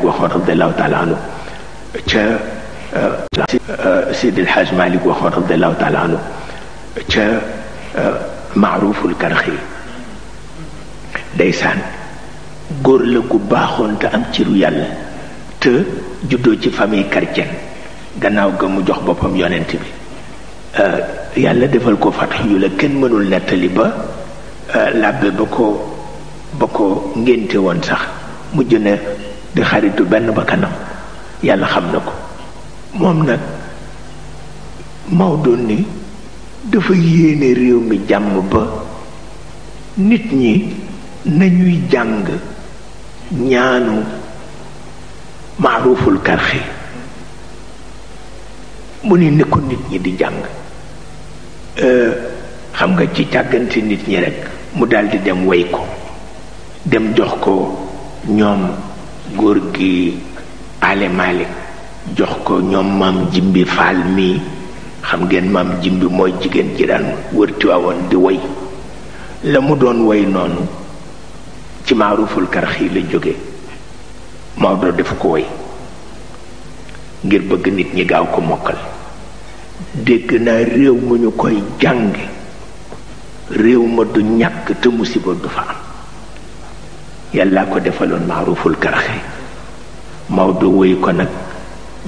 waxoon radiallahu taala anhu ca Seydi El Hadj Malick waxoon radiallahu taala anhu ca Maaruful Karxi ndeysaan góor la gu baaxoon te am ciru yàlla te juddoo ci famille chrétienne gannaaw ga mu jox boppam yonent bi yàlla defal ko fatax yu la kenn mënul nettali ba làbbe ba ko ngénte woon sax mujj na di xaritu benn ba kanam yàlla xam na ko moom nag Maodo ni dafa yéene réew mi jàmm ba nit ñi nañuy jàng ñaanu Maaruful Karxi mu ni ko nit ñi di jàng xam nga ci càggante nit ñi rekk mu daldi dem way ko dem jox ko ñoom góor gi Ale Malick jox ko ñoom maam Jimbi Faal mii xam ngeen maam Jimbi mooy jigéen ji daan wër Tiwaawoon di way la mu doon way noonu ci Maaruful Karxi la jóge Maodo def ko way ngir bëgg nit ñi gaaw ko mokkal dégg naa réew mu ñu koy jànge réew ma du ñàkk te musiba du fa am yàlla ko defaloon Maaruful Karxi Maodo woy ko nag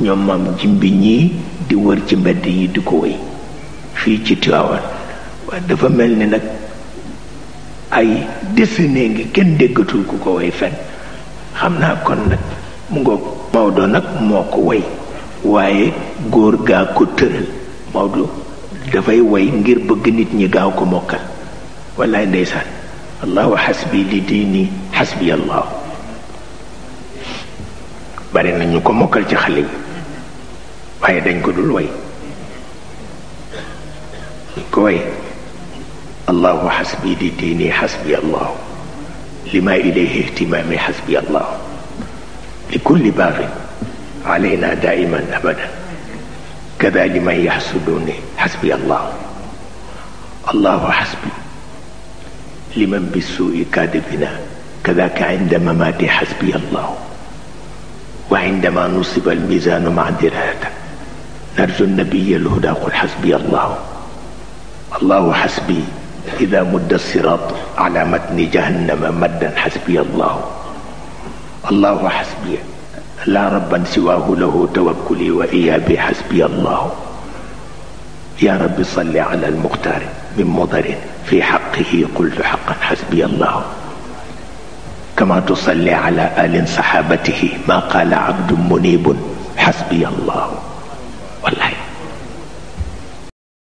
ñoom maam Jimbi ñii di wër ci mbedd yi di ko woy fii ci Tiwaawan waaye dafa mel ni nag ay décennie ngi kenn déggatul ku ko woy fenn xam naa kon nag mu ngoog Maodo nag moo ko woy waaye góor gaa ko tëral Maodo dafay woy ngir bëgg nit ñi gaaw ko mokkal wallaay ndeysaan allahu xasbi li diini xasbi allah bari nañu ko mokkal ci xale yi waaye dañ ko dul woy ñu ko woy allahu xasbi li diini xasbi allah lima ilayhi ihtimaami xasbi allah li kulli baaxin علينا دائما أبدا كذا لمن يحسدوني حسبي الله الله حسبي لمن بالسوء كاذبنا كذاك عند مماتي حسبي الله وعندما نصب الميزان معذرة نرجو النبي الهدى قل حسبي الله الله حسبي إذا مد الصراط على متن جهنم مدا حسبي الله الله حسبي لا ربا سواه له توكلي وإيابي حسبي الله يا رب صل على المختار من مضر في حقه قلت حقا حسبي الله كما تصلي على آل صحابته ما قال عبد منيب حسبي الله والله